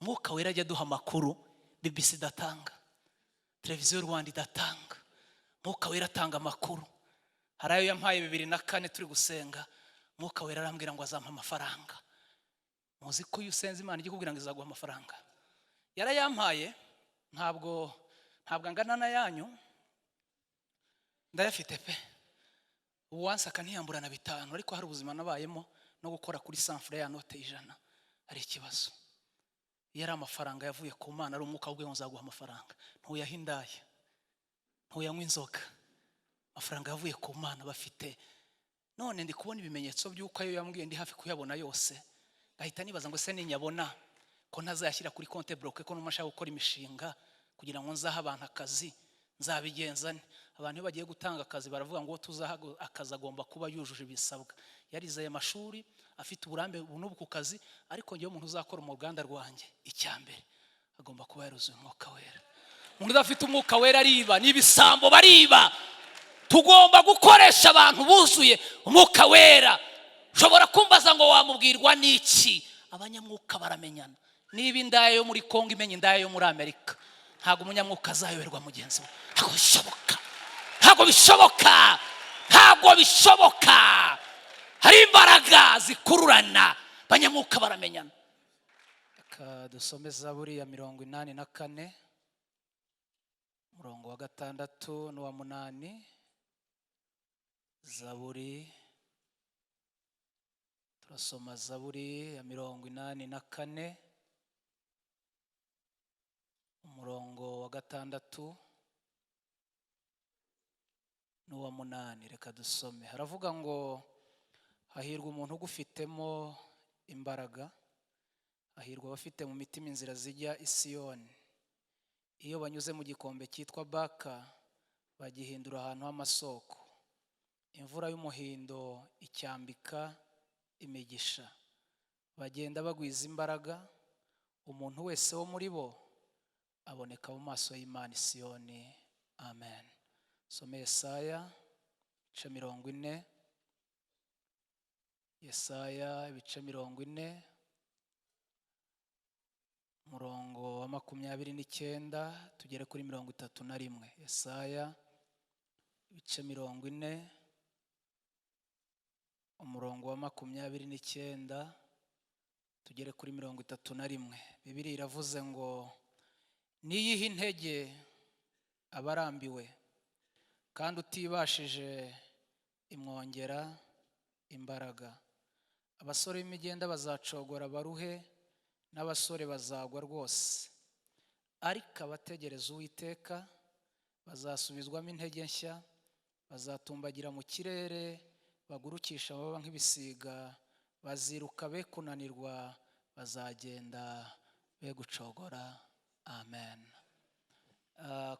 Mwuka Wera ajya aduha amakuru BBC idatanga, Televiziyo Rwanda idatanga. Mwuka Wera atanga amakuru. Hari ayo yampaye 2004 turi gusenga. Mwuka Wera arambwira ngo azampa amafaranga. Muzi ko iyo usenze Imana ijya ikubwira ngo izaguha amafaranga. Yarayampaye, ntabwo angana n'ayanyu, ndayafite pe. Uwansaka ntiyambura na bitanu, ariko hari ubuzima nabayemo no gukora kuri sanfure ya note 100 ari ikibazo. Iyo ari amafaranga yavuye ku Mana, ari umwuka w'ubwenge, nzaguha amafaranga, ntuyaha indaya, ntuyanywa inzoga. Amafaranga yavuye ku Mana bafite. None ndi kubona ibimenyetso by'uko ayo yambwiye ndi hafi kuyabona yose, ngahita nibaza ngo: "Se ninyabona, ko ntazayashyira kuri compte bloqué, ko numva nshaka gukora imishinga kugira ngo nzahe abantu akazi, nzabigenza nte?" Abantu iyo bagiye gutanga akazi baravuga ngo uwo tuzaha akazi agomba kuba yujuje ibisabwa, yarizeye amashuri, afite uburambe n'ubu ku kazi. Ariko ngewe umuntu uzakora mu ruganda rwanjye, icya mbere agomba kuba yaruzuye Umwuka Wera. Umuntu udafite Umwuka Wera ariba, ni ibisambo, bariba. Tugomba gukoresha abantu buzuye Umwuka Wera. Ushobora kumbaza ngo: "Wamubwirwa n'iki?" Abanyamwuka baramenyana. Niba indaya yo muri Kongo imenya indaya yo muri Amerika, ntabwo umunyamwuka azayoberwa mugenzi we. Ntabwo bishoboka, ntabwo bishoboka, ntabwo bishoboka. Hari imbaraga zikururana, abanyamwuka baramenyana. Reka dusome Zaburi ya 84, umurongo wa 6 n'uwa 8. Zaburi, turasoma Zaburi ya 84, umurongo wa 6 n'uwa 8. Reka dusome. Haravuga ngo: "Hahirwa umuntu ugufitemo imbaraga, hahirwa abafite mu mitima inzira zijya i Siyoni. Iyo banyuze mu gikombe cyitwa Baka, bagihindura ahantu h'amasoko. Imvura y'umuhindo icyambika imigisha. Bagenda bagwiza imbaraga, umuntu wese wo muri bo aboneka mu maso y'Imana i Siyoni." Amen. Some Yesaya ibice 40, Yesaya ibice 40, umurongo wa 29 tugere kuri 31. Yesaya ibice 40, umurongo wa 29 tugere kuri 31. Bibiri iravuze ngo: "Niyihe intege abarambiwe, kandi utibashije imwongera imbaraga. Abasore b'imigenda bazacogora baruhe, n'abasore bazagwa rwose, ariko abategereza Uwiteka bazasubizwamo intege nshya, bazatumbagira mu kirere, bagurukisha amababa nk'ibisiga, baziruka be kunanirwa, bazagenda be gucogora." Amen.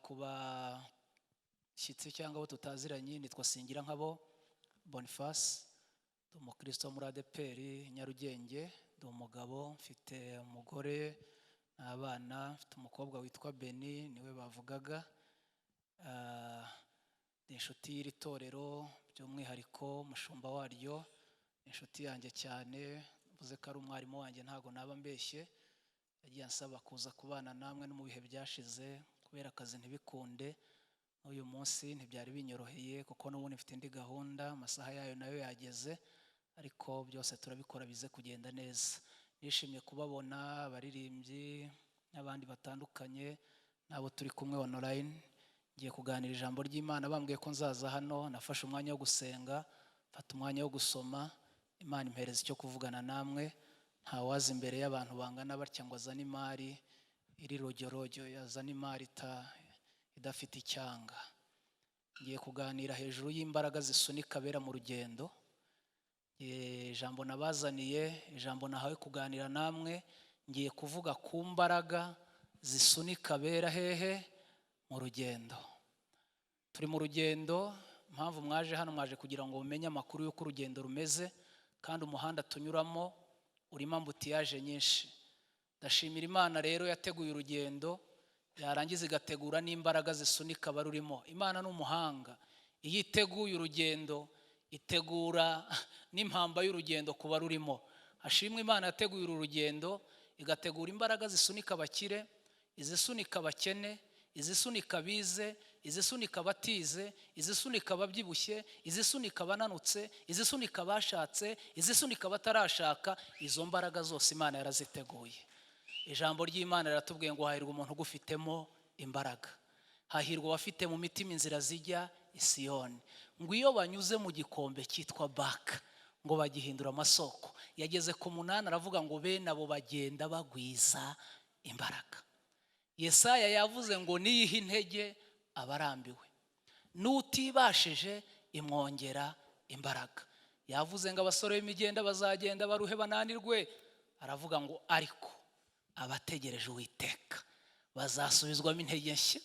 Ku bashyitsi cyangwa abo tutaziranye, nitwa Singira Nkabo Boniface, ndi umukristo wo muri ADEPR Nyarugenge. Ndi umugabo, mfite umugore n'abana. Mfite umukobwa witwa Beni, niwe bavugaga. Ni inshuti y'iri torero, by'umwihariko umushumba waryo ni inshuti yanjye cyane. Mvuze ko ari umwarimu wanjye ntabwo naba mbeshye. Yagiye ansaba kuza kubana namwe no mu bihe byashize, kubera akazi ntibikunde. N'uyu munsi ntibyari binyoroheye kuko n'ubundi mfite indi gahunda, amasaha yayo nayo yageze, ariko byose turabikora bize kugenda neza. Nishimiye kubabona, abaririmbyi n'abandi batandukanye n'abo turi kumwe online. Ngiye kuganira ijambo ry'Imana. Bambwiye ko nzaza hano, nafashe umwanya wo gusenga, mfata umwanya wo gusoma, Imana impereza icyo kuvugana namwe. Ntawaza imbere y'abantu bangana batya ngo azane imari iri rojyorojyo, yazane imari idafite icyanga. Ngiye kuganira hejuru y'imbaraga zisunika abera mu rugendo. Ijambo nabazaniye, ijambo nahawe kuganira namwe, ngiye kuvuga ku mbaraga zisunika abera hehe? Mu rugendo. Turi mu rugendo. Impamvu mwaje hano, mwaje kugira ngo mumenye amakuru y'uko urugendo rumeze, kandi umuhanda tunyuramo urimo embouteillage nyinshi. Ndashimira Imana rero yateguye urugendo, yarangiza igategura n'imbaraga zisunika abarurimo. Imana ni umuhanga. Iyo iteguye urugendo, itegura n'impamba y'urugendo ku barurimo. Hashimwe Imana yateguye uru rugendo. Igategura imbaraga zisunika abakire, izisunika abakene, izisunika abize, izisunika abatize, izisunika ababyibushye, izisunika abananutse, izisunika abashatse, izisunika abatarashaka. Izo mbaraga zose Imana yaraziteguye. Ijambo ry'Imana riratubwiye ngo hahirwa umuntu ugufitemo imbaraga, hahirwa abafite mu mitima inzira zijya i Siyoni. Ngo iyo banyuze mu gikombe cyitwa Baka, ngo bagihindura amasoko. Yageze ku 8, aravuga ngo bene abo bagenda bagwiza imbaraga. Yesaya yavuze ngo niyihe intege abarambiwe, n'utibashije imwongera imbaraga. Yavuze ngo abasore b'imigenda bazagenda baruhe bananirwe. Aravuga ngo ariko abategereje Uwiteka bazasubizwamo intege nshya,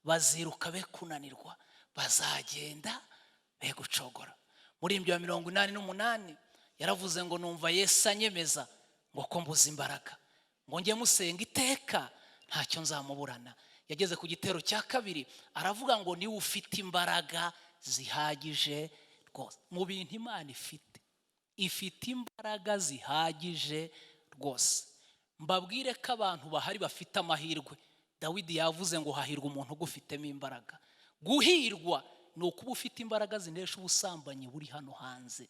baziruka be kunanirwa, bazagenda be gucogora. Muri ibyo 88 yaravuze ngo numva Yesu anyemeza ngo ko mbuze imbaraga, ngo njye musenga iteka, ntacyo nzamuburana. Yageze ku gitero cya kabiri, aravuga ngo niwe ufite imbaraga zihagije rwose. Mu bintu Imana ifite, ifite imbaraga zihagije rwose. Mbabwire ko abantu bahari bafite amahirwe. Dawidi yavuze ngo hahirwa umuntu ugufitemo imbaraga. Guhirwa ni ukuba ufite imbaraga zinesha ubusambanyi buri hano hanze.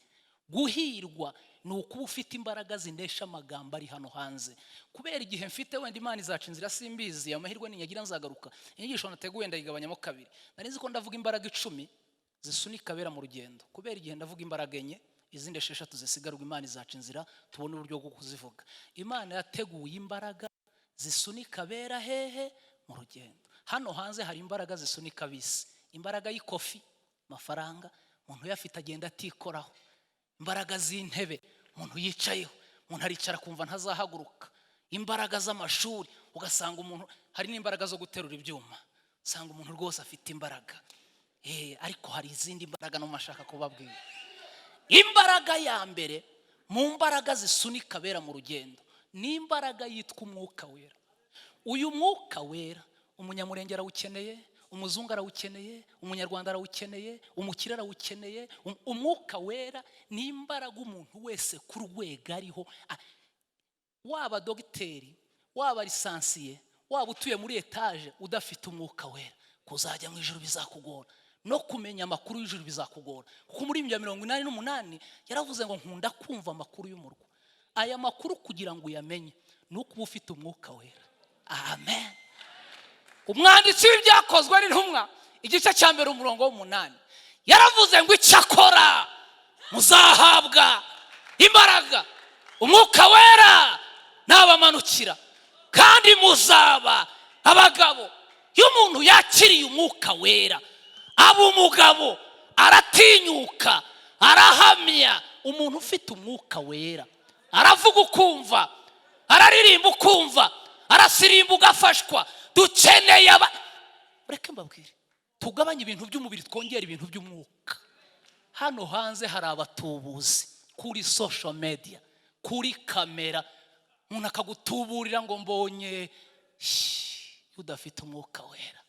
Guhirwa ni ukuba ufite imbaraga zinesha amagambo ari hano hanze. Kubera igihe mfite, wenda Imana izaca inzira, simbizi, amahirwe ninyagira nzagaruka. Inyigisho nateguye ndayigabanyamo kabiri. Nari nzi ko ndavuga imbaraga 10 zisunika abera mu rugendo. Kubera igihe, ndavuga imbaraga 4, izindi 6 zisigarwa Imana izaca inzira tubone uburyo bwo kuzivuga. Imana yateguye imbaraga zisunika abera hehe? Mu rugendo. Hano hanze hari imbaraga zisunika bisi, imbaraga y'ikofi, amafaranga, umuntu uyafite agenda atikoraho. Imbaraga z'intebe umuntu yicayeho, umuntu aricara akumva ntazahaguruka. Imbaraga z'amashuri, ugasanga umuntu, hari n'imbaraga zo guterura ibyuma, usanga umuntu rwose afite imbaraga. Ariko hari izindi mbaraga no ashaka kubabwira. Imbaraga ya mbere mu mbaraga zisunika abera mu rugendo ni imbaraga yitwa Umwuka Wera. Uyu Mwuka Wera umunyamurenge arawukeneye, umuzungu arawukeneye, umunyarwanda arawukeneye, umukire arawukeneye. Umwuka Wera ni imbaraga umuntu wese ku rwego ariho, waba dogiteri, waba licencié, waba utuye muri etaje, udafite Umwuka Wera kuzajya mu ijuru bizakugora, no kumenya amakuru y'ijuru bizakugora. Kuko muri ibyo 88 yaravuze ngo nkunda kumva amakuru y'umurwa. Aya makuru kugira ngo uyamenye ni ukuba ufite Umwuka Wera. Amen. Umwanditsi w'Ibyakozwe n'Intumwa, igice cya 1, umurongo w'8, yaravuze ngo icyakora muzahabwa imbaraga Umwuka Wera nabamanukira, kandi muzaba abagabo. Iyo umuntu yakiriye Umwuka Wera aba umugabo, aratinyuka, arahamya. Umuntu ufite Umwuka Wera aravuga ukumva, araririmba ukumva, arasirimba ugafashwa. Dukeneye aba, reka mbabwire, tugabanye ibintu by'umubiri, twongere ibintu by'umwuka. Hano hanze hari abatubuzi kuri social media, kuri kamera, umuntu akagutuburira ngo mbonye. Iyo udafite Umwuka Wera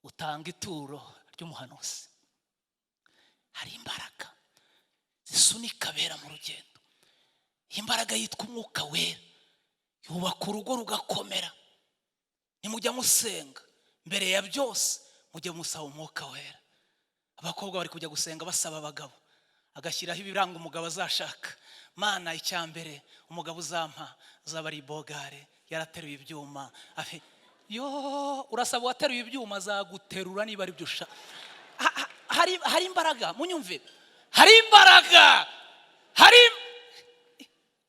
utanga ituro ry'umuhanuzi. Hari imbaraga zisunika abera mu rugendo. Imbaraga yitwa Umwuka Wera yubaka urugo rugakomera. Nimujya musenga, mbere ya byose mujye musaba Umwuka Wera. Abakobwa bari kujya gusenga basaba abagabo, agashyiraho ibiranga umugabo azashaka. Mana, icya mbere, umugabo uzampa azaba ari ibogare, yarateruye ibyuma. Yo, urasaba uwateruye ibyuma, azaguterura niba ari byo ushaka. Hari imbaraga, munyumve, hari imbaraga. Hari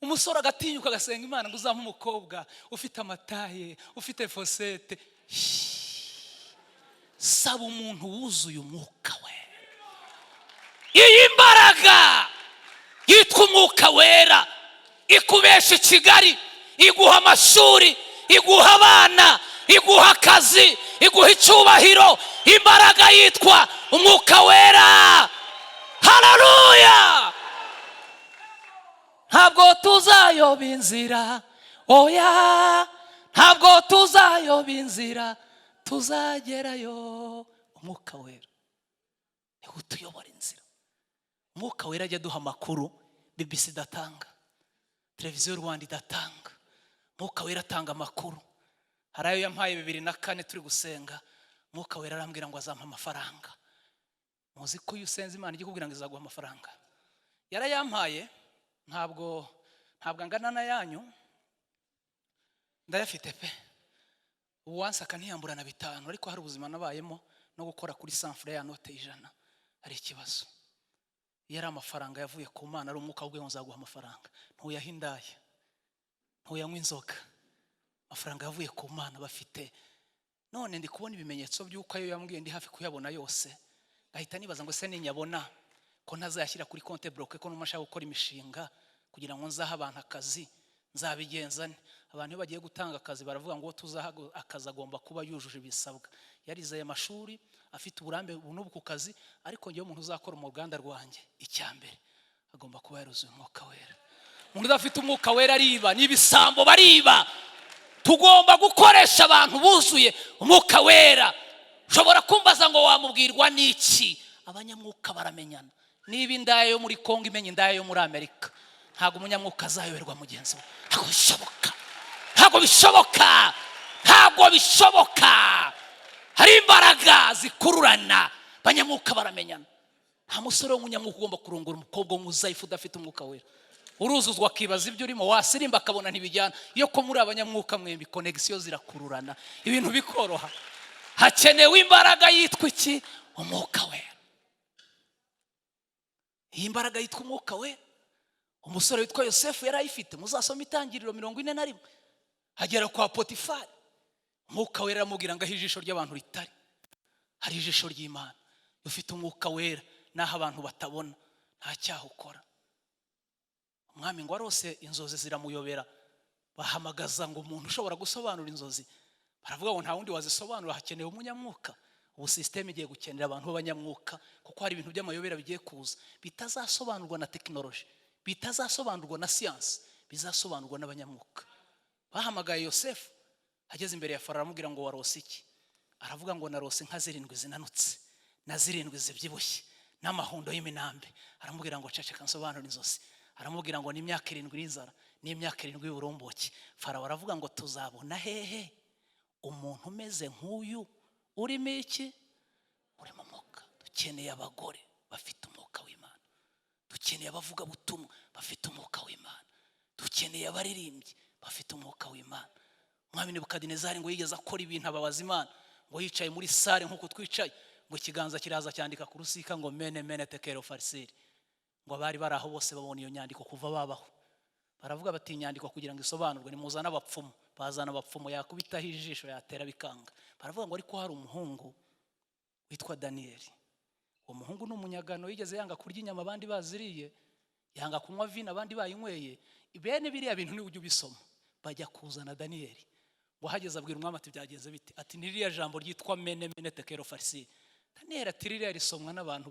umusore agatinyuka agasenga Imana ngo uzampe umukobwa ufite amataye, ufite fosete. Saba umuntu wuzuye Umwuka Wera. Iyi mbaraga yitwa Umwuka Wera ikubesha i Kigali, iguha amashuri, iguha abana, iguha akazi, iguha icyubahiro. Imbaraga yitwa Umwuka Wera. Hararuya! Ntabwo tuzayoba inzira, oya, ntabwo tuzayoba inzira, tuzagerayo. Umwuka Wera niwe utuyobora inzira. Umwuka Wera ajya aduha amakuru BBC idatanga, Televiziyo Rwanda idatanga. Mwuka Wera atanga amakuru. Hari ayo yampaye 2004 turi gusenga. Mwuka Wera arambwira ngo azampa amafaranga. Muzi ko iyo usenze Imana ijya ikubwira ngo izaguha amafaranga. Yarayampaye, ntabwo angana n'ayanyu, ndayafite pe. Ubu wansaka ntiyambura na 5, ariko hari ubuzima nabayemo no gukora kuri sanfure ya note y'100 ari ikibazo. Iyo ari amafaranga yavuye ku Mana, ari umwuka w'ubwe ngo nzaguha amafaranga, ntuyaha indaya, ntuyanywa inzoga. Amafaranga yavuye ku Mana bafite. None ndi kubona ibimenyetso by'uko ayo yambwiye ndi hafi kuyabona yose, ngahita nibaza ngo: ese ninyabona ko ntazayashyira kuri compte bloqué, ko numa nshaka gukora imishinga kugira ngo nzahe abantu akazi, nzabigenza nte? Abantu iyo bagiye gutanga akazi baravuga ngo uwo tuzaha akazi agomba kuba yujuje ibisabwa, yarizeye amashuri, afite uburambe n'ubu ku kazi. Ariko ngewe umuntu uzakora mu ruganda rwanjye, icya mbere agomba kuba yaruzuye Umwuka Wera. Umuntu udafite Umwuka Wera ariba, ni ibisambo, bariba. Tugomba gukoresha abantu buzuye Umwuka Wera. Ushobora kumbaza ngo: wamubwirwa n'iki? Abanyamwuka baramenyana. Niba indaya yo muri Kongo imenya indaya yo muri Amerika, ntabwo umunyamwuka azayoberwa mugenzi we. Ntabwo bishoboka, ntabwo bishoboka, ntabwo bishoboka. Hari imbaraga zikururana, abanyamwuka baramenyana. Nta musore w'umunyamwuka ugomba kurongora umukobwa w'umuzayifu udafite Umwuka Wera. Uruzuzwa akibaza ibyo urimo, wasirimba akabona ntibijyana. Iyo ko muri abanyamwuka mwembi, connexion zirakururana, ibintu bikoroha. Hakenewe imbaraga yitwa iki? Umwuka Wera. Iyi mbaraga yitwa Umwuka Wera, umusore witwa Yosefu yari ayifite. Muzasoma Itangiriro 41. Agera kwa Potifari, Umwuka Wera aramubwira ngo aho ijisho ry'abantu ritari hari ijisho ry'Imana. Ufite Umwuka Wera, n'aho abantu batabona nta cyaha ukora. Umwami ngo arose inzozi ziramuyobera, bahamagaza ngo umuntu ushobora gusobanura inzozi. Baravuga ngo nta wundi wazisobanura, hakenewe umunyamwuka. Ubu système igiye gukenera abantu b'abanyamwuka, kuko hari ibintu by'amayobera bigiye kuza bitazasobanurwa na tekinoloji, bitazasobanurwa na siyansi, bizasobanurwa n'abanyamwuka. Bahamagaye Yosefu, ageze imbere ya Farawo aramubwira ngo: warose iki? Aravuga ngo: narose inka zirindwi zinanutse na zirindwi zibyibushye n'amahundo y'iminambe. Aramubwira ngo: ceceka nsobanure inzozi. Aramubwira ngo ni imyaka 7 y'inzara n'imyaka 7 y'uburumbuke. Farawo aravuga ngo: tuzabona hehe umuntu umeze nk'uyu urimo iki? Urimo umwuka. Dukeneye abagore bafite Umwuka w'Imana, dukeneye abavugabutumwa bafite Umwuka w'Imana, dukeneye abaririmbyi bafite Umwuka w'Imana. Umwami Nebukadinezari ngo yigeze akora ibintu ababaza Imana. Ngo yicaye muri salle nk'uko twicaye, ngo ikiganza kiraza cyandika ku rusika ngo: mene mene tekero farisiri. Ngo abari bari aho bose babona iyo nyandiko kuva babaho, baravuga bati: inyandiko kugira ngo isobanurwe nimuzane abapfumu. Bazana abapfumu, yakubitaho ijisho yatera bikanga. Baravuga ngo: ariko hari umuhungu witwa Daniyeli. Uwo muhungu ni umunyagano, yigeze yanga kurya inyama abandi baziriye, yanga kunywa vino abandi bayinyweye. Bene biriya bintu niba ujya ubisoma. Bajya kuzana Daniyeli, ngo ahageze abwira umwami ati: byagenze bite? Ati: ni ririya jambo ryitwa mene mene tekero farisi. Daniyeli ati: ririya risomwa n'abantu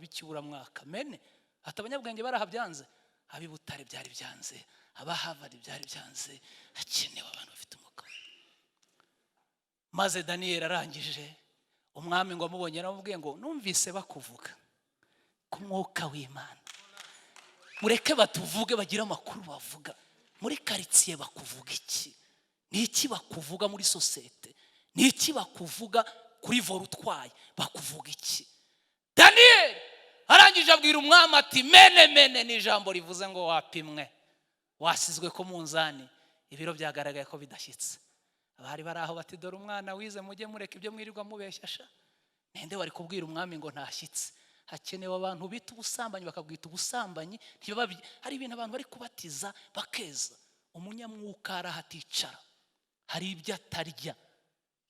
b'ikiburamwaka. Mene ati: abanyabwenge barahabyanze, ab'i Butare byari byanze, aba Harvard byari byanze. Hakenewe abantu bafite umwuka. Maze Daniyeli arangije, umwami ngo amubonye aramubwiye ngo: numvise bakuvuga ku Mwuka w'Imana. Mureke batuvuge, bagire amakuru bavuga muri karitsiye. Bakuvuga iki? Ni iki bakuvuga muri sosiyete? Ni iki bakuvuga kuri volant utwaye? Bakuvuga iki? Daniyeli arangije abwira umwami ati: mene mene ni ijambo rivuze ngo wapimwe, wasizwe ku munzani, ibiro byagaragaye ko bidashyitse. Abari bari aho bati: dore umwana wize, mujye mureka ibyo mwirirwa mubeshya sha. Ninde wari kubwira umwami ngo ntashyitse? Hakenewe abantu bita ubusambanyi bakabwita ubusambanyi. Hari ibintu abantu bari kubatiza bakeza. Umunyamwuka arahaticara, hari ibyo atarya,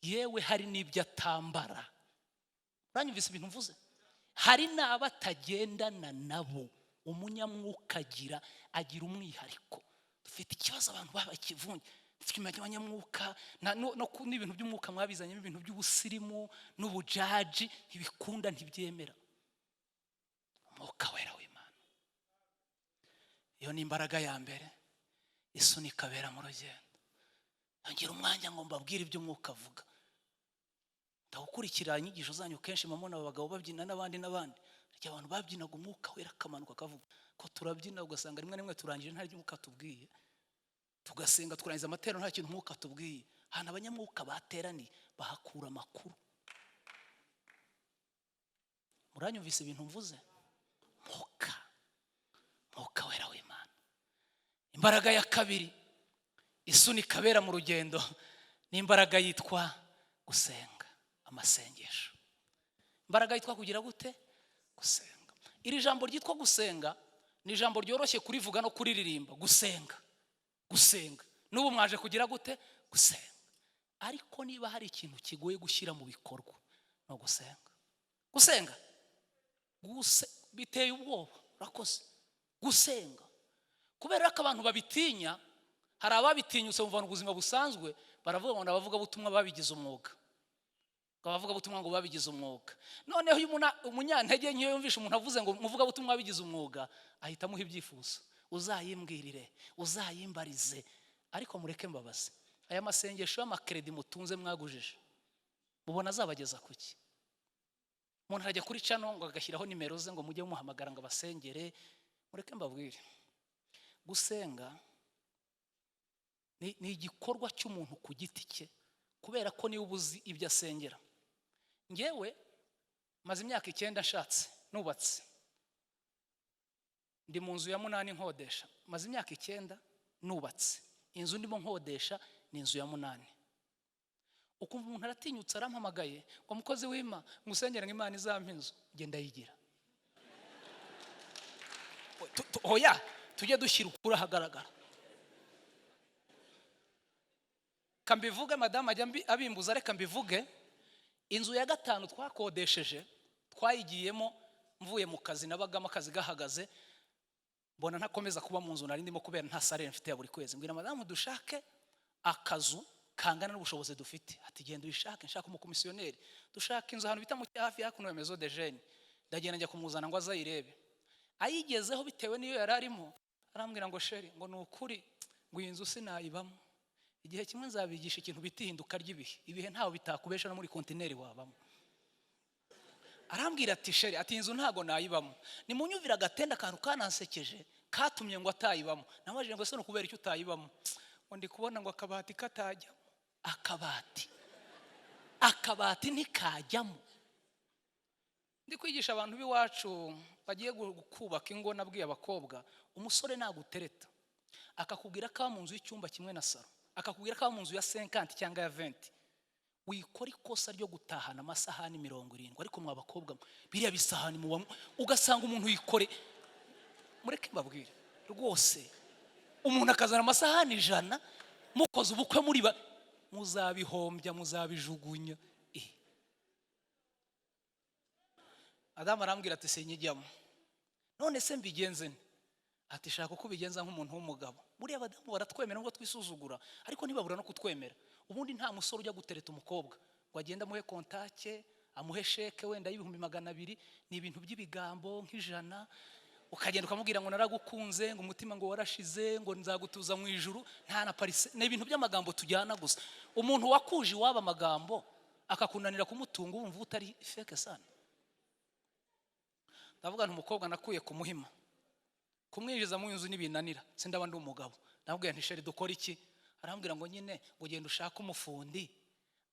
yewe hari n'ibyo atambara. Uranyumvise ibintu mvuze? Hari n'abo atagendana nabo. Umunyamwuka agira umwihariko. Dufite ikibazo, abantu babaye ikivunge. Dufite abanyamwuka n'ibintu by'umwuka mwabizanyemo ibintu by'ubusirimu n'ubujaji, ntibikunda, ntibyemera. Umwuka Wera w'Imana, iyo ni imbaraga ya mbere isunika abera mu rugendo. Ngira umwanya ngo mbabwire ibyo umwuka avuga. Ndagukurikira inyigisho zanyu kenshi, mbona aba bagabo babyina n'abandi n'abandi. Igihe abantu babyinaga Umwuka Wera akamanuka akavuga ko turabyina, ugasanga rimwe na rimwe turangije nta ry'umwuka tubwiye. Tugasenga, tukarangiza amateraniro, nta kintu umwuka tubwiye. Ahantu abanyamwuka bateraniye bahakura amakuru. Muranyumvise ibintu mvuze? Mwuka Wera w'Imana. Imbaraga ya kabiri isunika abera mu rugendo ni imbaraga yitwa gusenga, amasengesho. Imbaraga yitwa kugira gute? Gusenga. Iri jambo ryitwa gusenga ni ijambo ryoroshye kurivuga no kuriririmba. Gusenga, gusenga, n'ubu mwaje kugira gute? Gusenga. Ariko niba hari ikintu kigoye gushyira mu bikorwa, ni ugusenga. Gusenga biteye ubwoba. Urakoze. Gusenga, kubera ko abantu babitinya. Hari ababitinyutse bumva ubuzima busanzwe, baravuga ngo ni abavugabutumwa babigize umwuga, ngo abavugabutumwa ngo babigize umwuga. Noneho iyo umunyantege nke yumvishe umuntu avuze ngo umuvugabutumwa wabigize umwuga, ahita amuha ibyifuzo: uzayimbwirire, uzayimbarize. Ariko mureke mbabaze, aya masengesho y'amakredi mutunze mwagujije, mubona azabageza kuki? Umuntu arajya kuri channel ngo agashyiraho nimero ze ngo mujye muhamagara ngo abasengere. Mureke mbabwire, gusenga ni igikorwa cy'umuntu ku giti cye, kubera ko niba uzi ibyo asengera. Ngewe maze imyaka 9 nshatse, nubatse, ndi mu nzu ya munani nkodesha. Maze imyaka 9 nubatse, inzu ndimo nkodesha ni inzu ya munani. Ukumva umuntu aratinyutse, arampamagaye ngo: "Mukozi w'Ima, ngo usengere ngo Imana izampa inzu." Genda yigira. Oya, tujye dushyira ukuri ahagaragara. Kambivuge, madamu ajya abimbuza, reka mbivuge. Inzu ya gatanu twakodesheje, twayigiyemo mvuye mu kazi nabagamo, akazi gahagaze, mbona ntakomeza kuba mu nzu nari ndimo kubera nta salaire mfite ya buri kwezi. Mbwira madamu: "Dushake akazu kangana n'ubushobozi dufite." Ati: "Genda uyishake." Nshaka umukomisiyoneri, dushaka inzu ahantu bita mu hafi hakuno ya Maison de Jeunes. Ndagenda, njya kumuzana ngo azayirebe. Ayigezeho, bitewe n'iyo yari arimo, arambwira ngo: "Chéri," ngo, "ni ukuri," ngo, "iyi nzu sinayibamo." Igihe kimwe nzabigisha ikintu bita ihinduka ry'ibihe. Ibihe ntawe bitakubesha, no muri kontineri wabamo. Arambwira ati: "Chéri," ati, "iyi nzu ntago nayibamo." Nimunyumvire agatenda, akantu kanansekeje katumye ngo atayibamo. Namubajije ngo: "Ese ni ukubera icyo utayibamo?" Ngo: "Ndi kubona," ngo, "akabati katajyamo." Akabati, akabati ntikajyamo. Ndi kwigisha abantu b'iwacu bagiye kubaka ingo. Nabwiye abakobwa: umusore nagutereta akakubwira ko aba mu nzu y'icyumba kimwe na salon, akakubwira ko aba mu nzu ya 50 cyangwa ya 20, wikora ikosa ryo gutahana amasahani 70. Ariko mwa bakobwa mwe, biriya bisahani mubamo, ugasanga umuntu yikore. Mureke mbabwire rwose, umuntu akazana amasahani 100, mukoze ubukwe muri ba, muzabihombya, muzabijugunya. Adamu arambwira ati: "Sinyijyamo." "None se mbigenze nte?" Ati: "Shaka uko ubigenza nk'umuntu w'umugabo." Buriya abadamu baratwemera nubwo twisuzugura, ariko ntibabura no kutwemera. Ubundi nta musore ujya gutereta umukobwa ngo agende amuhe kontake, amuhe chèque wenda y'200,000. Ni ibintu by'ibigambo nk'ijana, ukagenda ukamubwira ngo: "Naragukunze," ngo, "umutima," ngo, "warashize," ngo, "nzagutuza mu ijuru." Nta na parise, ni ibintu by'amagambo tujyana gusa. Umuntu wakuje iwabo amagambo akakunanira kumutunga, wumva utari fake sana. Ndavuga nti: umukobwa nakuye ku Muhima, kumwinjiza mu nzu nibinanira sindaba ndi umugabo. Ndamubwira nti: "Chéri, dukora iki?" Arambwira ngo: "Nyine ngo ugenda ushake umufundi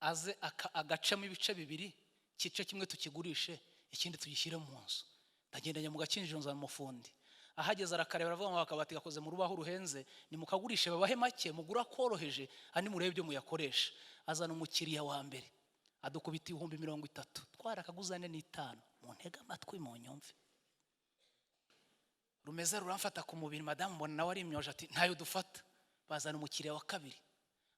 aze agacemo ibice bibiri, igice kimwe tukigurishe, ikindi tugishyire mu nzu." Ndagenda njya mu Gakinjiro, nzana umufundi. Ahageze arakareba, aravuga ngo: "Akabati gakoze mu rubaho ruhenze, nimukagurishe babahe make, mugura akoroheje, andi murebe ibyo muyakoresha." Azana umukiriya wa mbere, adukubita 30,000, twarakaguze 4.5. Muntege amatwi mu nyumve. Rumeze ruramfata ku mubiri. Madamu mbona nawe arimyoje, ati: "Ntayo dufata." Bazana umukiriya wa kabiri,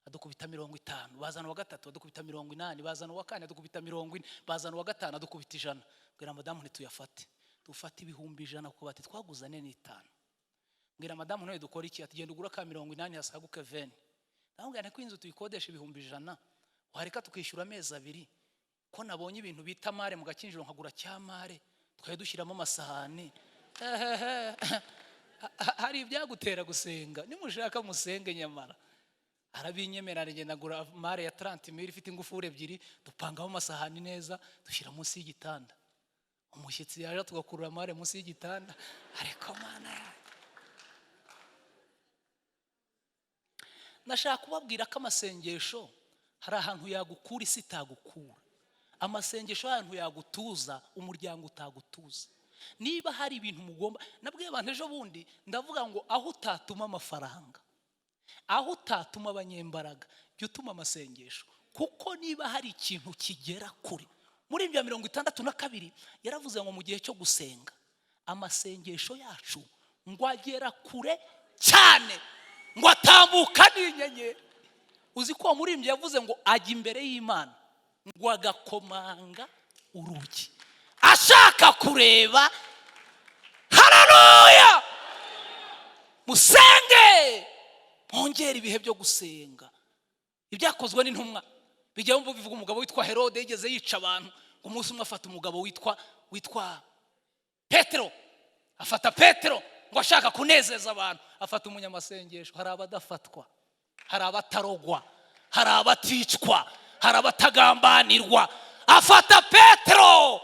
adukubita 50. Bazana uwa gatatu, adukubita 80. Bazana uwa kane, adukubita 40. Bazana uwa gatanu, adukubita 100. Mbwira madamu: "Ntituyafate, dufate 100,000 kuko bati twaguze 4.5." Mbwira madamu: "None dukora iki?" Ati: "Genda ugura ka 80, hasaguke 20." Ndamubwira nti: "Ko inzu tuyikodesha 100,000, wareka tukishyura amezi 2, ko nabonye ibintu bita malle mu Gakinjiro, nkagura cya malle twari dushyiramo amasahani." Ehehe. Hari ibyagutera gusenga, nimushaka musenge. Nyamara arabinyemera, aragenda agura malle ya 30 mille ifite ingufuri ebyiri, dupangamo amasahani neza, dushyira munsi y'igitanda. Umushyitsi yaje tugakurura malle munsi y'igitanda. Ariko Mana yanjye! Nashaka kubabwira ko amasengesho hari ahantu yagukura isi itagukura. Amasengesho hari ahantu yagutuza umuryango utagutuza. Niba hari ibintu mugomba, nabwiye abantu ejo bundi, ndavuga ngo aho utatuma amafaranga, aho utatuma abanyembaraga, jya utuma amasengesho. Kuko niba hari ikintu kigera kure, muri ibyo 62 yaravuze ngo mu gihe cyo gusenga amasengesho yacu ngo agera kure cyane, ngo atambuka n'inyenyeri. Uzi ko uwo muririmbyi yavuze ngo ajya imbere y'Imana ngo agakomanga urugi ashaka kureba. Hararuya! Musenge, mwongere ibihe byo gusenga. Ibyakozwe n'Intumwa bijya bivuga umugabo witwa Herode yigeze yica abantu. Ngo umunsi umwe afata umugabo witwa Petero, afata Petero ngo ashaka kunezeza abantu, afata umunyamasengesho. Hari abadafatwa, hari abatarogwa, hari abaticwa, hari abatagambanirwa. Afata Petero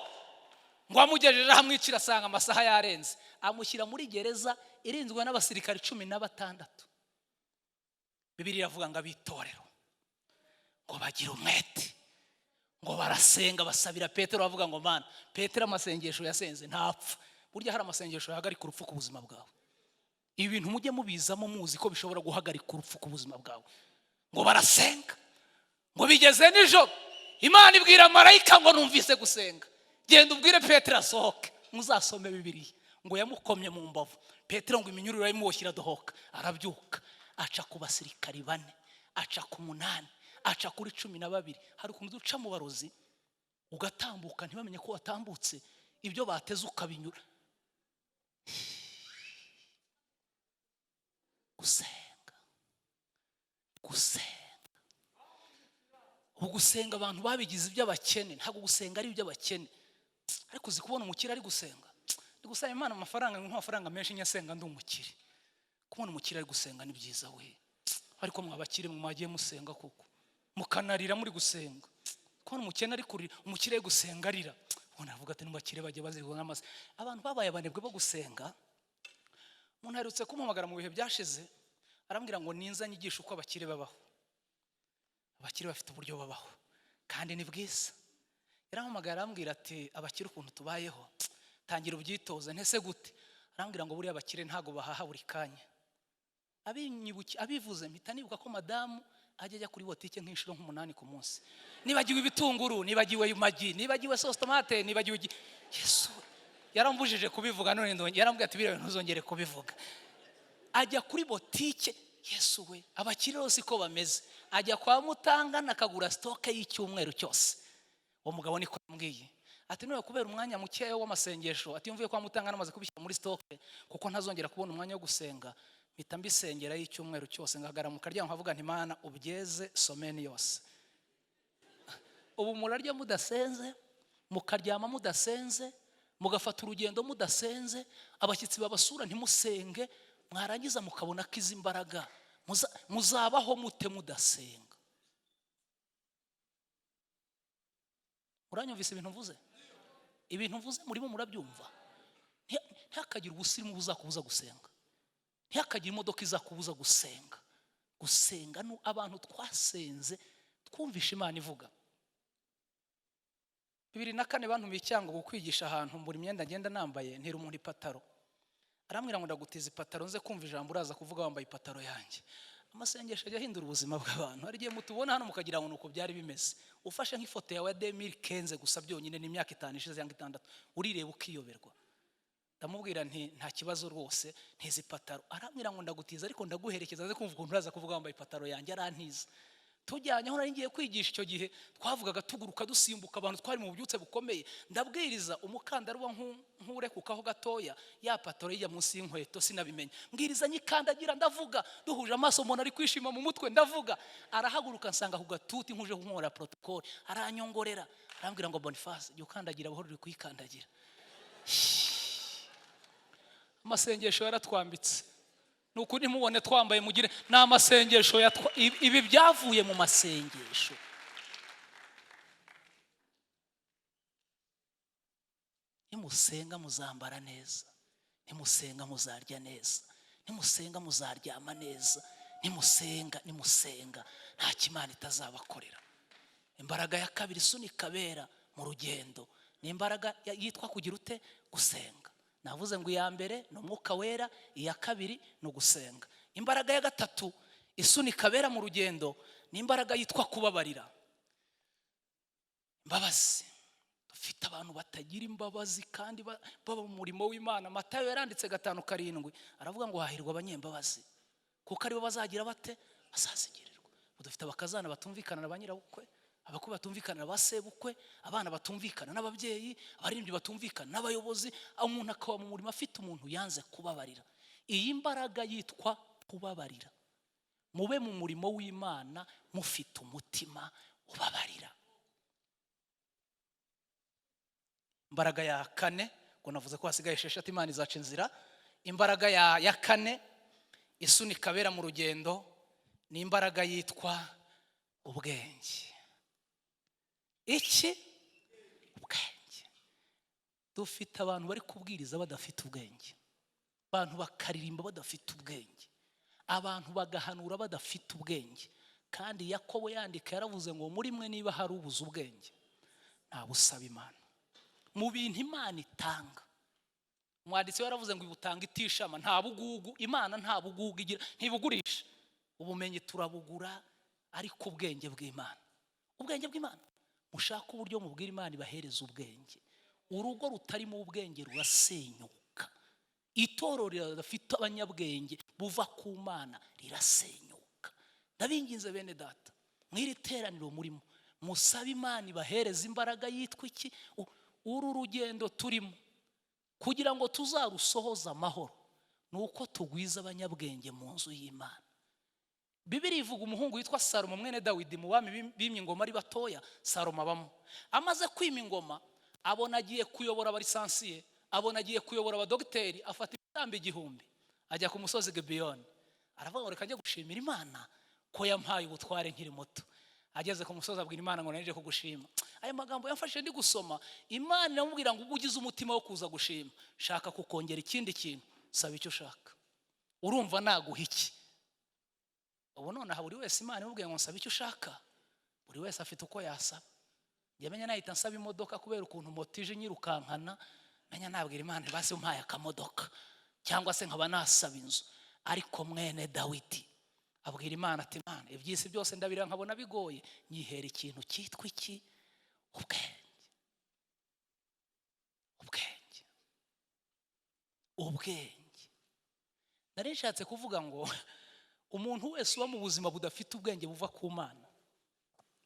ngo amugejeje aho amwicira, asanga amasaha yarenze, amushyira muri gereza irinzwe n'abasirikari 16. Bibiliya iravuga ngo abitorero ngo bagire umwete, ngo barasenga, basabira Petero, bavuga ngo Mana, Petero amasengesho yasenze ntapfa. Burya hari amasengesho yahagarika urupfu ku buzima bwawe. Ibi bintu mujye mubizamo muzi ko bishobora guhagarika urupfu ku buzima bwawe. Ngo barasenga, ngo bigeze nijoro, Imana ibwira marayika ngo numvise gusenga, genda ubwire Petero asohoke. Muzasome Bibiliya. Ngo yamukomye mu mbavu Petero, ngo iminyururu yayimuboshye iradohoka, arabyuka, aca ku basirikari 4, aca ku 8, aca kuri 12. Hari ukuntu uca mu barozi ugatambuka ntibamenye ko watambutse, ibyo bateze ukabinyura. Gusenga, gusenga, ubu gusenga abantu babigize iby'abakene. Ntabwo gusenga ari iby'abakene, ariko uzi kubona umukire ari gusenga? Ndi gusaba Imana amafaranga, nk'amafaranga menshi nyasenga ndi umukire. Kubona umukire ari gusenga ni byiza we, ariko mwabakire mwagiye musenga kuko mukanarira muri gusenga. Kubona umukene ari kurira, umukire ari gusenga arira, ubona avuga ati n'abakire bagiye bazirwa n'amazi. Abantu babaye abanebwe bo gusenga. Umuntu aherutse kumuhamagara mu bihe byashize, arambwira ngo ninza nyigishe uko abakire babaho. Abakire bafite uburyo babaho kandi ni bwiza. Yarampamagaye arambwira ati abakire ukuntu tubayeho, tangira ubyitoze. Ntese gute? Arambwira ngo buriya abakire ntago bahaha buri kanya. Abivuze mpita nibuka ko madamu ajya ajya kuri botike nk'inshuro nk'umunani ku munsi. Nibagiwe ibitunguru, nibagiwe magi, nibagiwe sauce tomate, nibagiwe Yesu yarambujije kubivuga, none ndongera yarambwiye ati biriya ntuzongere kubivuga. Ajya kuri botike, Yesu we, abakire rose ko bameze. Ajya kwa Mutangana akagura stock y'icyumweru cyose. Uwo mugabo niko yambwiye ati none kubera umwanya mukeya w'amasengesho, ati mvuye kwa Mutangana amaze kubishyira muri stock, kuko ntazongera kubona umwanya wo gusenga, mpita mbisengera y'icyumweru cyose, ngahagara mu karyango nkavuga nti Mana ubyeze semaine yose. Ubu murarya mudasenze, mukaryama mudasenze, mugafata urugendo mudasenze, abashyitsi babasura ntimusenge, mwarangiza mukabona ko izi mbaraga muzabaho mute mudasenga? Muranyumvise ibintu mvuze? Ibintu mvuze murimo murabyumva? Ntihakagire ubusirimu buzakubuza gusenga, ntihakagire imodoka izakubuza gusenga. Gusenga ni abantu twasenze twumvishe Imana ivuga. 2004 bantumiye icyango kwigisha ahantu, mbura imyenda ngenda nambaye, ntira umuntu ipataro, arambwira ngo ndagutiza ipataro nze kumva ijambo uraza kuvuga wambaye ipataro yanjye. Amasengesho ajya ahindura ubuzima bw'abantu. Hari igihe mutubona hano mukagira ngo nuko byari bimeze. Ufashe nk'ifoto yawe ya 2015 gusa byonyine, ni imyaka 5 ishize cyangwa 6, urireba ukiyoberwa. Ndamubwira nti nta kibazo rwose, ntiza ipataro. Arambwira ngo ndagutiza ariko ndaguherekeza nze kumva ukuntu uraza kuvuga wambaye ipataro yanjye. Arantiza, tujyanye aho nari ngiye kwigisha. Icyo gihe twavugaga tuguruka dusimbuka, abantu twari mu bubyutse bukomeye. Ndabwiriza, umukandara uba nk'urekukaho gatoya, ya pataro ijya munsi y'inkweto, sinabimenya. Mbwiriza nyikandagira, ndavuga, duhuje amaso mbona ari kwishima mu mutwe, ndavuga, arahaguruka nsanga ku gatuti nkuje kunkorera protocole, aranyongorera, arambwira ngo Boniface, jya ukandagira buhoro, uri kuyikandagira. Amasengesho yaratwambitse. Ni ukuri ntimubone twambaye mugire ni amasengesho ibi byavuye mu masengesho. Nimusenga muzambara neza, nimusenga muzarya neza, nimusenga muzaryama neza, Nimusenga, nimusenga, nta Imana itazabakorera. Imbaraga ya kabiri isunika abera mu rugendo ni imbaraga yitwa kugira ute? Gusenga. Navuze ngo iya mbere ni Umwuka Wera, iya kabiri ni ugusenga. Imbaraga ya gatatu isunika abera mu rugendo ni imbaraga yitwa kubabarira, imbabazi. Dufite abantu batagira imbabazi kandi baba mu murimo w'Imana. Matayo yaranditse 5:7, aravuga ngo hahirwa abanyembabazi, kuko aribo bazagira bate? Bazazigirirwa. Ubu dufite abakazana batumvikana na ba nyirabukwe, abakwe batumvikana na ba sebukwe, abana batumvikana n'ababyeyi, abaririmbyi batumvikana n'abayobozi. Umuntu akaba mu murimo afite umuntu yanze kubabarira. Iyi mbaraga yitwa kubabarira, mube mu murimo w'Imana mufite umutima ubabarira. Imbaraga ya kane, ngo navuze ko hasigaye esheshatu, Imana izaca inzira. Imbaraga ya kane isunika abera mu rugendo ni imbaraga yitwa ubwenge. Iki? Ubwenge. Dufite abantu bari kubwiriza badafite ubwenge, abantu bakaririmba badafite ubwenge, abantu bagahanura badafite ubwenge. Kandi Yakobo yandika yaravuze ngo muri mwe niba hari ubuze ubwenge, ntabusaba Imana. Mu bintu Imana itanga, umwanditsi we yaravuze ngo ibutanga itishama, nta bugugu. Imana nta bugugu igira, ntibugurisha. Ubumenyi turabugura, ariko ubwenge bw'Imana, ubwenge bw'Imana, mushake uburyo mubwira Imana ibahereza ubwenge. Urugo rutarimo ubwenge rurasenyuka. Itorero ridafite abanyabwenge buva ku Mana rirasenyuka. Ndabinginze bene data, mw'iri teraniro murimo, musabe Imana ibahereza imbaraga yitwa iki? Uru rugendo turimo, kugira ngo tuzarusohoze amahoro, ni uko tugwiza abanyabwenge mu nzu y'Imana. Bibiri ivuga umuhungu witwa Salomo, mwene Dawidi. Mu bami bimye ingoma ari batoya, Salomo abamo. Amaze kwima ingoma, abona agiye kuyobora abalisansiye, abona agiye kuyobora abadogiteri, afata ibitambo 1000, ajya ku musozi Gibeyoni, aravuga ngo reka njye gushimira Imana ko yampaye ubutware nkiri muto. Ageze ku musozi abwira Imana ngo naje kugushima. Aya magambo yamfashije ndi gusoma. Imana iramubwira ngo ubwo ugize umutima wo kuza gushima, shaka kukongera ikindi kintu, saba icyo ushaka. Urumva naguha iki? Ubu nonaha buri wese Imana imubwiye ngo nsaba icyo ushaka, buri wese afite uko yasaba. Njye menya nahita nsaba imodoka, kubera ukuntu moto ije nyirukankana. Menya nabwira Imana basi umpaye akamodoka, cyangwa se nkaba nasaba inzu. Ariko mwene Dawidi abwira Imana ati Imana, iby'isi byose ndabira nkabona bigoye, nyihera ikintu cyitwa iki? Ubwenge, ubwenge, ubwenge. Nari nshatse kuvuga ngo umuntu wese uba mu buzima budafite ubwenge buva ku Mana,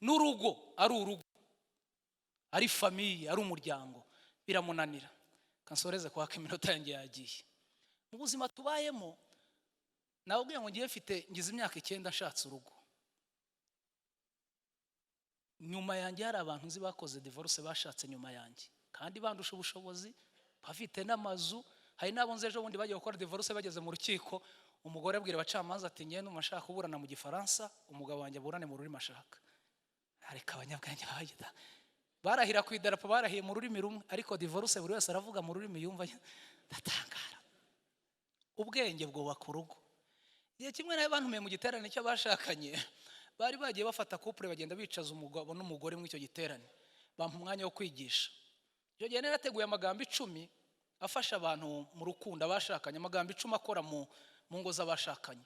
n'urugo ari urugo, ari famille, ari umuryango, biramunanira. Kansoreze kwaka, iminota yanjye yagiye. Mu buzima tubayemo, nababwiye ngo ngiye mfite, ngize imyaka 9 nshatse urugo. Nyuma yanjye hari abantu nzi bakoze divorce, bashatse nyuma yanjye, kandi bandusha ubushobozi, bafite n'amazu. Hari n'abo nzi ejo bundi bagiye gukora divorce, bageze mu rukiko, umugore abwira abacamanza ati ngewe ndumva nshaka kuburana mu Gifaransa, umugabo wanjye aburane mu rurimi ashaka. Ariko abanyabwenge babagita barahira ku idarapo, barahiye mu rurimi rumwe, ariko divorce buri wese aravuga mu rurimi yumva. Ndatangara. Ubwenge bwubaka urugo. Igihe kimwe nawe bantumiye mu giterane cy'abashakanye, bari bagiye bafata couple, bagenda bicaza umugabo n'umugore muri icyo giterane, bampa umwanya wo kwigisha. Icyo gihe narateguye amagambo 10 afasha abantu mu rukundo, abashakanye, amagambo 10 akora mu ngo z'abashakanye.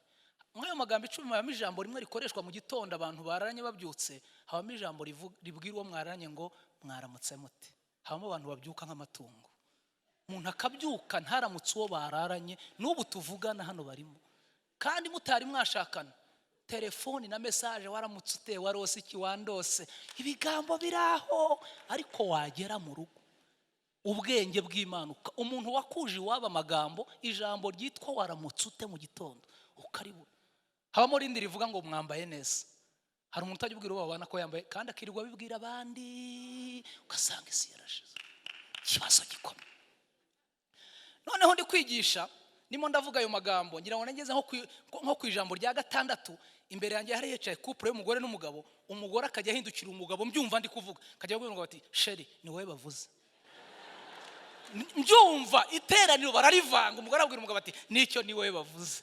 Muri ayo magambo 10 habamo ijambo rimwe rikoreshwa mu gitondo abantu bararanye babyutse, habamo ijambo ribwira uwo mwararanye ngo mwaramutse mute. Habamo abantu babyuka nk'amatungo, umuntu akabyuka ntaramutse uwo bararanye. N'ubu tuvugana hano barimo, kandi mutari mwashakana, telefoni na message, waramutse ute, warose iki, wandose, ibigambo biraho. Ariko wagera mu rugo, ubwenge bw'Imana, umuntu wakuje iwabo amagambo, ijambo ryitwa waramutse ute mu gitondo ukaribura. Habamo rindi rivuga ngo mwambaye neza. Hari umuntu utajya ubwira uwo babana ko yambaye, kandi akirirwa abibwira abandi, ugasanga isi yarashize. Ikibazo gikomeye. Noneho ndi kwigisha, ndimo ndavuga ayo magambo, ngira ngo nageze nko ku ijambo rya gatandatu, imbere yanjye hari hicaye couple y'umugore n'umugabo. Umugore akajya ahindukira umugabo, mbyumva ndi kuvuga, akajya abwira umugabo ati chéri, ni wowe bavuze. Mbyumva iteraniro bararivanga, umugore abwira umugabo ati nicyo ni wowe bavuze.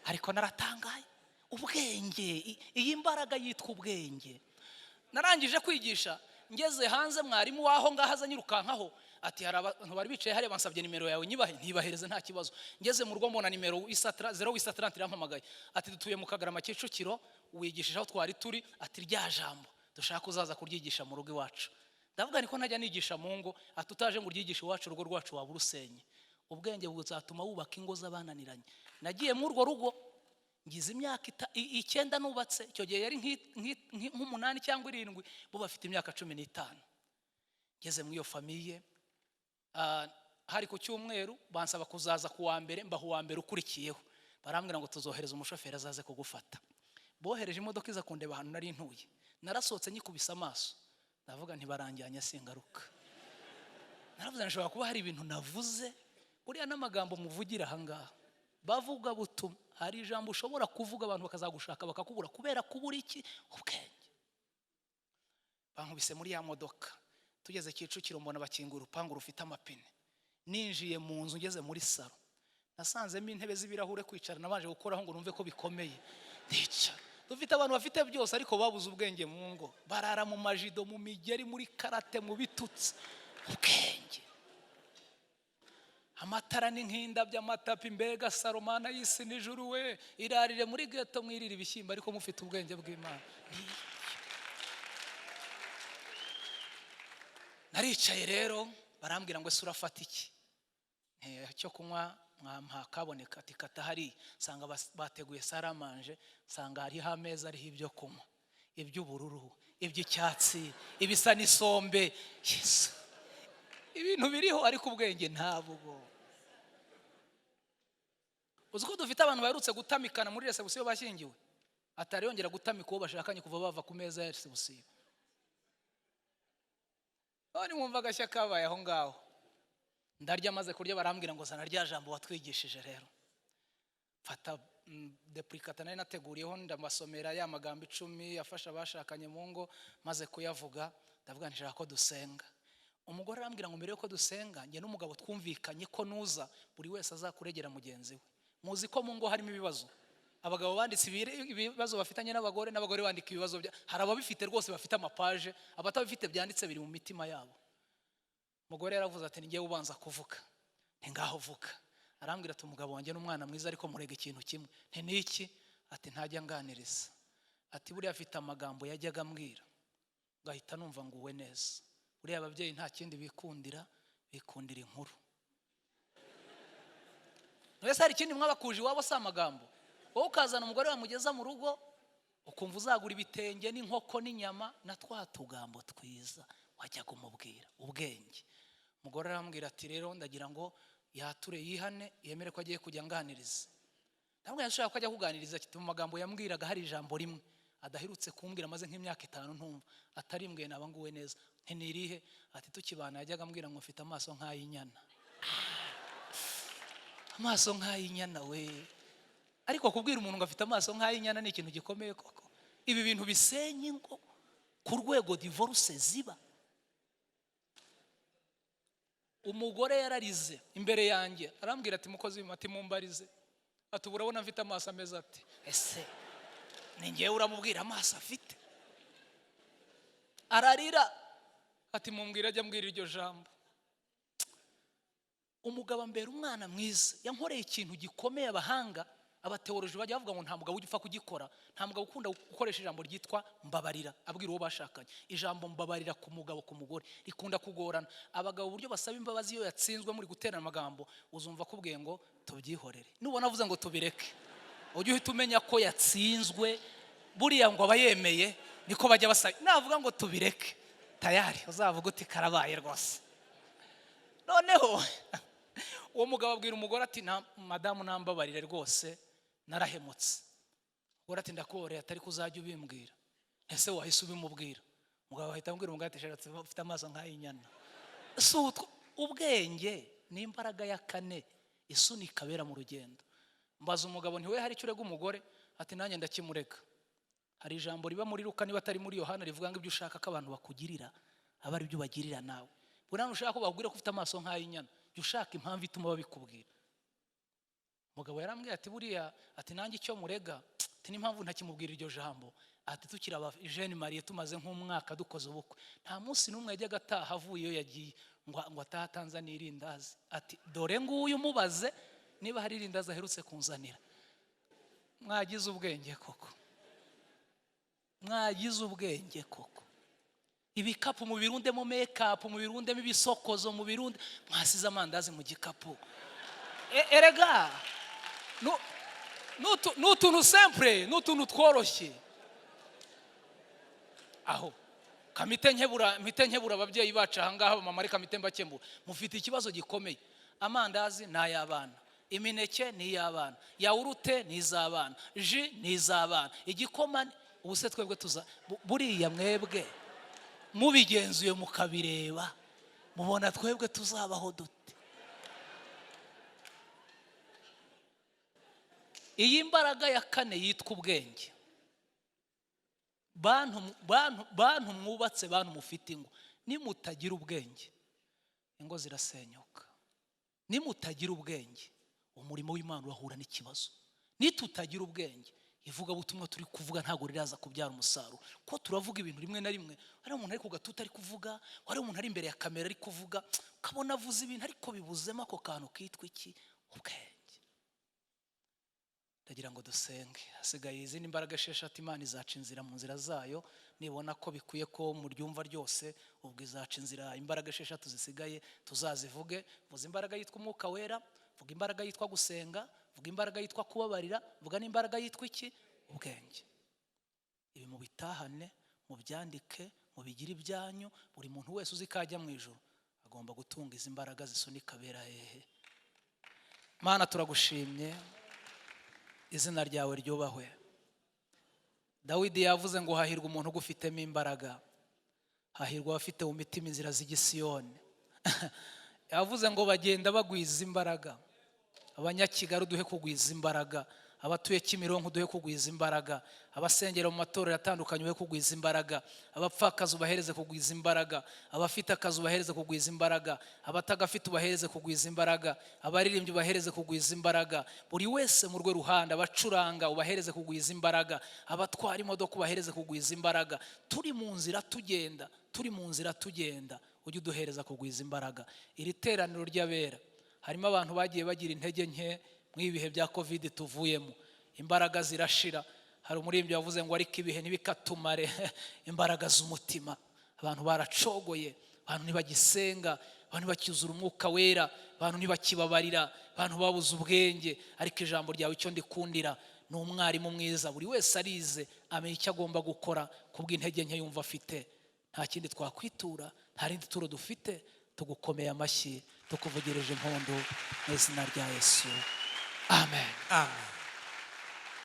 Ariko naratangaye. Ubwenge, iyi mbaraga yitwa ubwenge. Narangije kwigisha, ngeze hanze, mwarimu w'aho ngaho aza anyirukankaho, ati: "Hari abantu bari bicaye hariya bansabye nimero yawe, nyibahe?" Ntibahereze, nta kibazo. Ngeze mu rugo mbona nimero isatara 0830 irampamagaye, ati: "Dutuye mu Kagarama, Kicukiro, wigishije aho twari turi." Ati: "Rya jambo dushaka uzaza kuryigisha mu rugo iwacu." Ndavuga niko ntajya nigisha mu ngo. Ati: "Utaje ngo uryigishe iwacu, urugo rwacu waba urusenye." Ubwenge buzatuma wubaka ingo z'abananiranye. Nagiye muri urwo rugo ngize imyaka 9 nubatse. Icyo gihe yari nk'umunani cyangwa 7, bo bafite imyaka 15. Ngeze muri iyo famille, hari ku cyumweru, bansaba kuzaza ku wa mbere, mbaha uwa mbere ukurikiyeho. Barambwira ngo: "Tuzohereza umushoferi azaze kugufata." Bohereje imodoka iza kundeba ahantu nari ntuye. Narasohotse nyikubise amaso, ndavuga ntibaranjyanye singaruka. Naravuze nshobora kuba hari ibintu navuze. Buriya n'amagambo muvugira ahangaha, bavuga butumwa, hari ijambo ushobora kuvuga abantu bakazagushaka bakakubura kubera kubura iki? Ubwenge. Bankubise muri ya modoka, tugeze Kicukiro mbona bakingura urupangu rufite amapine. Ninjiye mu nzu, ngeze muri salo nasanzemo intebe z'ibirahure. Kwicara nabanje gukoraho ngo numve ko bikomeye, ndicara. Dufite abantu bafite byose ariko babuze ubwenge mu ngo, barara mu majido, mu migeri, muri karate, mu bitutsi. Ubwenge. Amatara ni nk'indabyo, amatapi, mbega salo! Mana y'isi n'ijuru we! Irarire muri ghetto, mwirire ibishyimbo, ariko mufite ubwenge bw'Imana. Ni iki? Naricaye rero, barambwira ngo: "Ese urafata iki?" Cyo kunywa mwampa kaboneka. Ati: "Kata hariya." Nsanga bateguye salle à manger, nsanga hariho ameza ariho ibyo kunywa, iby'ubururu, iby'icyatsi, ibisa n'isombe. Yesu, ibintu biriho ariko ubwenge ntabwo. Uzi ko dufite abantu baherutse gutamikana muri réception bashyingiwe, atari yongera gutamika uwo bashakanye kuva bava ku meza ya réception? None mwumva agashya kabaye aho ngaho. Ndarya, maze kurya barambwira ngo: "Zana rya jambo watwigishije." Rero mfata duplicata nari nateguriyeho, ndabasomera ya magambo 10 afasha abashakanye mu ngo. Maze kuyavuga ndavuga nti: "Nshaka ko dusenga." Umugore arambwira ngo: "Mbere yuko dusenga, njye n'umugabo twumvikanye ko nuza buri wese azakuregera mugenzi we." Muzi ko mu ngo harimo ibibazo. Abagabo banditse ibibazo bafitanye n'abagore, n'abagore bandika ibibazo bya. Hari ababifite rwose bafite amapaje, abatabifite byanditse biri mu mitima yabo. Umugore yaravuze ati: "Ngewe ubanza kuvuga." Nti: "Ngaho vuga." Arambwira ati: "Umugabo wanjye ni umwana mwiza, ariko murega ikintu kimwe." Nti: "Niki?" Ati: "Ntajya anganiriza." Ati: "Buriya afite amagambo yajyaga ambwira ngahita numva nguwe neza." Buriya ababyeyi nta kindi bikundira, bikundira inkuru. Mbese hari ikindi mwabakuje iwabo? Si amagambo? Wowe ukazana umugore wamugeza mu rugo, ukumva uzagura ibitenge n'inkoko n'inyama na twa tugambo twiza wajyaga umubwira. Ubwenge. Umugore arambwira ati: "Rero ndagira ngo yature, yihane, yemere ko agiye kujya anganiriza." Ndamubwira: "Ashaka ko ajya kuganiriza." Ati: "Mu magambo yambwiraga hari ijambo rimwe adaherutse kumbwira, amaze nk'imyaka 5 ntumva, atarimbwiye naba nguwe neza." Nti: "Nirihe?" Ati: "Tukibana yajyaga ambwira ngo mfite amaso nk'ay'inyana." Amaso nk'ay'inyana we! Ariko kubwira umuntu ngo afite amaso nk'ay'inyana ni ikintu gikomeye koko. Ibi bintu bisenya ingo ku rwego divorce ziba. Umugore yararize imbere yanjye, arambwira ati: "Mukozi," ati: "Mumbarize." Ati: "Ubu urabona mfite amaso ameze ati?" Ese ni ngewe uramubwira amaso afite? Ararira ati: "Mumbwira ajya ambwira iryo jambo." Umugabo ambera umwana mwiza. Yankoreye ikintu gikomeye. Abahanga, abatewoloji bajya bavuga ngo nta mugabo ujya upfa kugikora, nta mugabo ukunda gukoresha ijambo ryitwa "mbabarira" abwira uwo bashakanye. Ijambo "mbabarira" ku mugabo, ku mugore rikunda kugorana. Abagabo uburyo basaba imbabazi iyo yatsinzwe muri guterana amagambo, uzumva akubwiye ngo: "Tubyihorere." Nubona avuze ngo "tubireke", ujye uhita umenya ko yatsinzwe. Buriya ngo aba yemeye, niko bajya basaba. Navuga ngo "tubireke", tayari uzavuga uti: "Karabaye rwose." Noneho uwo mugabo abwira umugore ati: "Madamu, nambabarire rwose, narahemutse." Umugore ati: "Ndakuboreye." Atari ko uzajya ubimbwira. Ese wahise ubimubwira? Umugabo ahita ambwira umugore ati: "Shatse ufite amaso nk'ay'inyana." Si utwo? Ubwenge ni imbaraga ya kane isunika abera mu rugendo. Mbaza umugabo ntiwe: "Hari icyo urega umugore?" Ati: "Nanjye ndakimurega. Hari ijambo riba muri Luka, niba atari muri Yohana, rivuga ngo ibyo ushaka ko abantu bakugirira aba ari byo ubagirira nawe. Buriya ushaka ko bakubwira ko ufite amaso nk'ay'inyana, jya ushaka impamvu ituma babikubwira." Umugabo yarambwiye ati: "Buriya," ati, "nanjye icyo murega," ati, "n'impamvu ntakimubwira iryo jambo," ati, "tukiri aba jeunes mariés, tumaze nk'umwaka dukoze ubukwe, nta munsi n'umwe yajyaga ataha avuye iyo yagiye ngo atahe atanzaniye irindazi." Ati: "Dore nguyu, umubaze niba hari irindazi aherutse kunzanira." Mwagize ubwenge koko, mwagize ubwenge koko. Ibikapu mubirundemo make-up, mubirundemo ibisokozo, mubirunde, mwasize amandazi mu gikapu. Erega ni utuntu simple, ni utuntu tworoshye. Aho kamite nkebura, mpite nkebura ababyeyi bacu ahangaha, mama, reka mpite mbakemura. Mufite ikibazo gikomeye. Amandazi ni ay'abana, imineke ni iy'abana, yawurute ni iz'abana, jus ni iz'abana, igikoma ubu se twebwe tuza buriya mwebwe mubigenzuye mukabireba, mubona twebwe tuzabaho dute? Iyi mbaraga ya kane yitwa ubwenge, bantu, bantu, bantu mwubatse, bantu mufite ingo, nimutagira ubwenge ingo zirasenyuka. Nimutagira ubwenge umurimo w'Imana urahura n'ikibazo. Nitutagira ubwenge ivugabutumwa turi kuvuga ntabwo riraza kubyara umusaruro, ko turavuga ibintu rimwe na rimwe hari umuntu ari ku gatuti ari kuvuga, hari umuntu ari imbere ya kamera ari kuvuga, ukabona avuze ibintu ariko bibuzemo ako kantu kitwa iki? Ubwenge. Ndagira ngo dusenge. Hasigaye izindi mbaraga esheshatu. Imana izaca inzira mu nzira zayo, nibona ko bikwiye ko muryumva ryose, ubwo izaca inzira. Imbaraga esheshatu zisigaye tuzazivuge. Vuza imbaraga yitwa Umwuka Wera, vuga imbaraga yitwa gusenga, vuga imbaraga yitwa kubabarira, vuga n'imbaraga yitwa iki? Ubwenge. Ibi mubitahane, mubyandike, mubigire ibyanyu. Buri muntu wese uzi ko ajya mu ijuru agomba gutunga izi mbaraga zisunika abera hehe. Mana, turagushimye, izina ryawe ryubahwe. Dawidi yavuze ngo: "Hahirwa umuntu ugufitemo imbaraga, hahirwa abafite mu mitima inzira z'igisiyoni." Yavuze ngo bagenda bagwiza imbaraga. Abanyakigali, uduhe kugwiza imbaraga. Abatuye Kimironko, uduhe kugwiza imbaraga. Abasengera mu matorero atandukanye, uduhe kugwiza imbaraga. Abapfakazi, ubahereze kugwiza imbaraga. Abafite akazi, ubahereze kugwiza imbaraga. Abatagafite, ubahereze kugwiza imbaraga. Abaririmbyi, ubahereze kugwiza imbaraga. Buri wese mu rwe ruhande, abacuranga, ubahereze kugwiza imbaraga. Abatwara imodoka, ubahereze kugwiza imbaraga. Turi mu nzira tugenda, turi mu nzira tugenda, ujye uduhereza kugwiza imbaraga. Iri teraniro ry'abera harimo abantu bagiye bagira intege nke mu ibihe bya COVID tuvuyemo, imbaraga zirashira. Hari umuririmbyi wavuze ngo: "Ariko ibihe ntibikatumare imbaraga z'umutima." Abantu baracogoye, abantu ntibagisenga, abantu ntibacyuzura Umwuka Wera, abantu ntibakibabarira, abantu babuze ubwenge. Ariko ijambo ryawe, icyo ndikundira, ni umwarimu mwiza. Buri wese arize, amenya icyo agomba gukora kubw'intege nke yumva afite. Nta kindi twakwitura, nta rindi turo dufite. Tugukomeye amashyi, tukuvugirije impundu mu izina rya Yesu, amen. Amen.